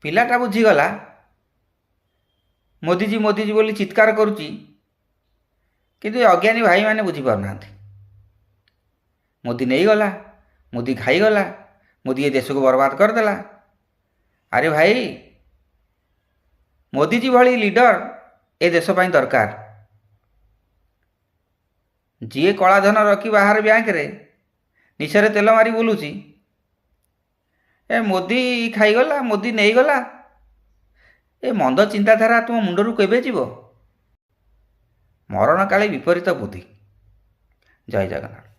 ପିଲାଟା ବୁଝିଗଲା, ମୋଦିଜୀ ମୋଦିଜୀ ବୋଲି ଚିତ୍କାର କରୁଛି, କିନ୍ତୁ ଏ ଅଜ୍ଞାନୀ ଭାଇମାନେ ବୁଝିପାରୁନାହାନ୍ତି। ମୋଦି ନେଇଗଲା, ମୋଦି ଖାଇଗଲା, ମୋଦି ଏ ଦେଶକୁ ବର୍ବାଦ କରିଦେଲା। ଆରେ ଭାଇ, ମୋଦିଜୀ ଭଳି ଲିଡର ଏ ଦେଶ ପାଇଁ ଦରକାର। ଯିଏ କଳାଧନ ରଖି ବାହାର ବ୍ୟାଙ୍କରେ ନିଶରେ ତେଲ ମାରି ବୁଲୁଛି, ଏ ମୋଦି ଖାଇଗଲା, ମୋଦି ନେଇଗଲା, ଏ ମନ୍ଦ ଚିନ୍ତାଧାରା ତୁମ ମୁଣ୍ଡରୁ କେବେ ଯିବ? ମରଣ କାଳେ ବିପରୀତ ବୁଦ୍ଧି। ଜୟ ଜଗନ୍ନାଥ।